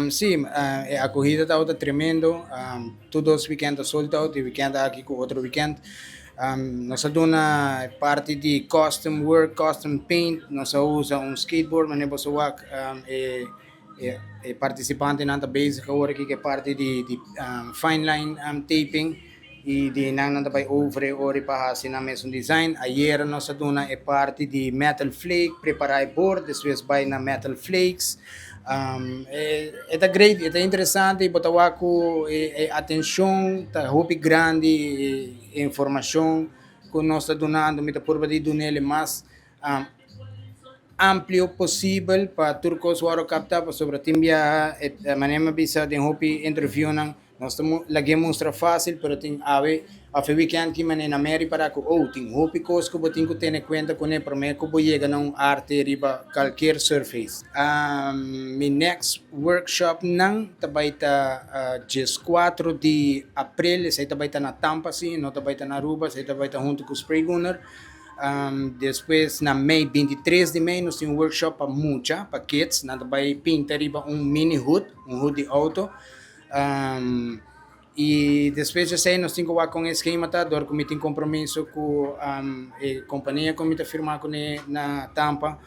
Si, e acogida ta tremendo. Tur dos weekend sold out, e weekend aki cu otro weekend. Nos a duna parti di custom work, custom paint, nos a usa un skateboard, manera bo wak e participantenan ta bezig awor aki cu e parti di fine line taping y di nan nan bay over e ori pa haci nan mes design. Ayera nos a duna e parti di metal flake, prepara e board, despues bay na metal flakes. E great, e interesante, bo ta wak cu e atencion ta hopi grandi, e informacion cu nos ta dunando, mi ta purba di dun'e mas amplio posibel pa tur cos wordo capta, pasobra tin bia e manera bisa den hopi interview nan nos ta lag'e mustra facil, pero tin awe of weekend cu manera na Mary para cu, oh, tin hopi cos cu bo tin cu tene cuenta cu ne prome cu bo yega na un arte riba cualkier surface. Mi next workshop nan ta bay ta 4 di april, esey ta bay ta na Tampa, si, no ta bay ta na Aruba, esey ta bay ta hunto cu Spray Gunner. Despues, na mei, 23 di mei, nos tin un workshop pa mucha, pa kids, nan ta bay pinta riba un mini hood, un hood di auto. Y despues di esey, nos tin cu cu e schema ta, dor cu mi tin compromiso cu e compania cu mi ta firma cu na Tampa,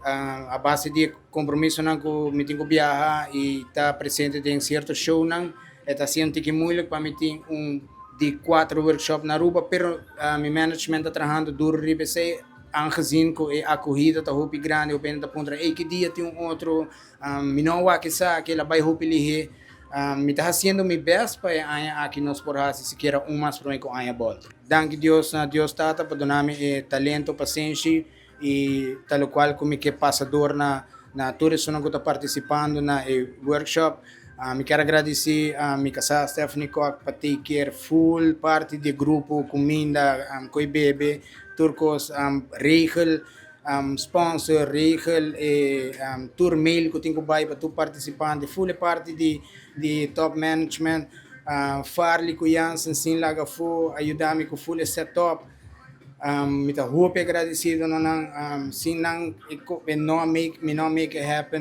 a base di compromiso nan cu mi tin cu viaha y ta presente den cierto show nan, ta asina cu moeilijk pa mi tin un di cuater workshop na Aruba, pero mi management ta trahando duro riba esey, aangezien cu e acogida ta hopi grandi, hopi ta puntra, "Hey, ki dia tin un otro?" Mi no wak sa, cu el a bay hopi lihe. Mi ta haciendo mi best pa aña aki nos por haci sikiera un mas pa cu aña bolbe. Danki Dios na Dios Tata pa duna mi talento, pasenshi y tal cual cu mi kier pasa door na tur cu ta participando na e workshop. Mi kier gradici mi casa Stephanie Koch pa take care full parti di grupo, cuminda, coy bebe, tur cos, regel, sponsor, regel, e tur mail cu tin cu bay pa tur participante, full parti di top management, Farley cu Jansen, sin laga afo, a yuda mi cu full setup. Mi ta hopi agradecido na nan, sin nan, mi no make it happen.